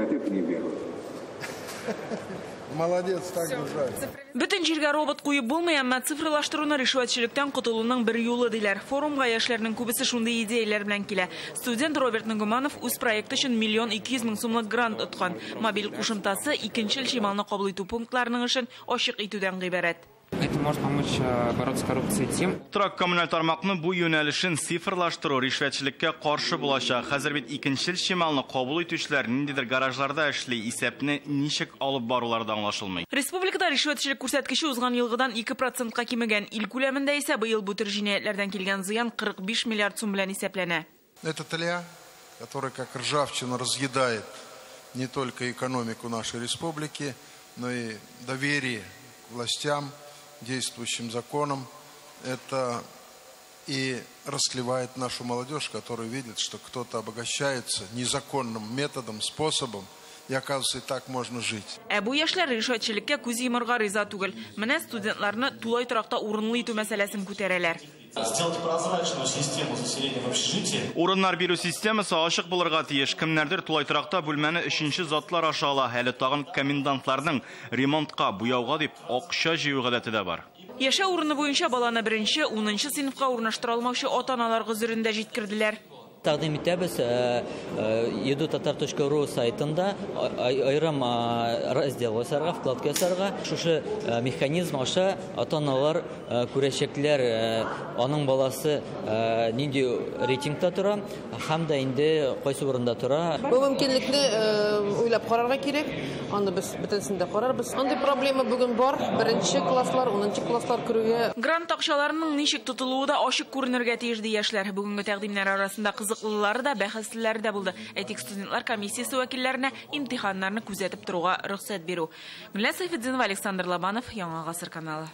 от этого не бегают. Молодец, так держать. Бөтен җиргә робот куеп булмый, әмма цифрлаштыруны ришвәтчелектән котылуның бер юлы диләр. Форумга яшьләрнең күбесе шундый идеяләр белән килә. Студент Роберт Нугуманов үз проекты өчен 1 200 000 сумлык грант откан. Мобиль кушымтасы икенчел чималны кабул итү пунктларының эшен ачык итүдән гыйбарәт. Это может помочь бороться с коррупцией тем, Торак коммуналь тармакны бу юнәлешен цифрлаштыру ришвәтчелеккә каршы булачак. Хәзер бит икенчел чималны кабул итүчеләр ниндидер гаражларда эшли, исәпне ничек алып барулары да аңлашылмый. Республикада ришвәтчелек күрсәткече узган елгыдан 2 процентка кимегән. Ил күләмендә исә быел бу төр җинаятьләрдән килгән зыян 45 миллиард сум белән исәпләнә. Это тля, которая как ржавчина разъедает не только экономику нашей республики, но и доверие к властям, действующим законам. Это и растлевает нашу молодежь, которая видит, что кто-то обогащается незаконным методом, способом, и, оказывается, и так можно жить. Ә бу яшьләр ришвәтчелеккә күз йомарга риза түгел. Менә студентларны тулай торакта урынлы итү мәсьәләсен күтәрәләр. Сделать прозрачную систему заселения в общежитии. Урыннар бирү системасы ачык булырга тиеш. Кемнәрдер тулай торакта бүлмәне өченче затлар аша ала. Әле тагын комендантларның ремонтка, буяуга дип акча җыю гадәте дә бар. Яшәү урыны буенча баланы беренче, 10 сыйныфка урнаштыра алмаучы ата-аналар гозерен дә җиткерделәр. Тәкъдим итәбез edutatar.ru сайтында аерым раздел ясарга, вкладка ясарга. Шушы механизм аша ата-аналар күрәчәкләр, аның баласы нинди рейтингта тора һәм дә инде кайсы урында тора. Бу мөмкинлекне уйлап карарга кирәк. Аны без бөтенесен дә карарбыз. Андый проблема бүген бар. Беренче класслар, 10 класслар керүгә. Грант акчаларының ничек тотылуы да ачык күренергә тиеш, ди яшьләр. Бүгенге тәкъдимнәр арасында кызыклылары да, бәхәслеләре дә булды. Әйтик, студентлар комиссиясе вәкилләренә имтиханнарны күзәтеп торуга рөхсәт бирү. Гөлназ Сәйфетдинова, Александр Лобанов, Яңа Гасыр каналы.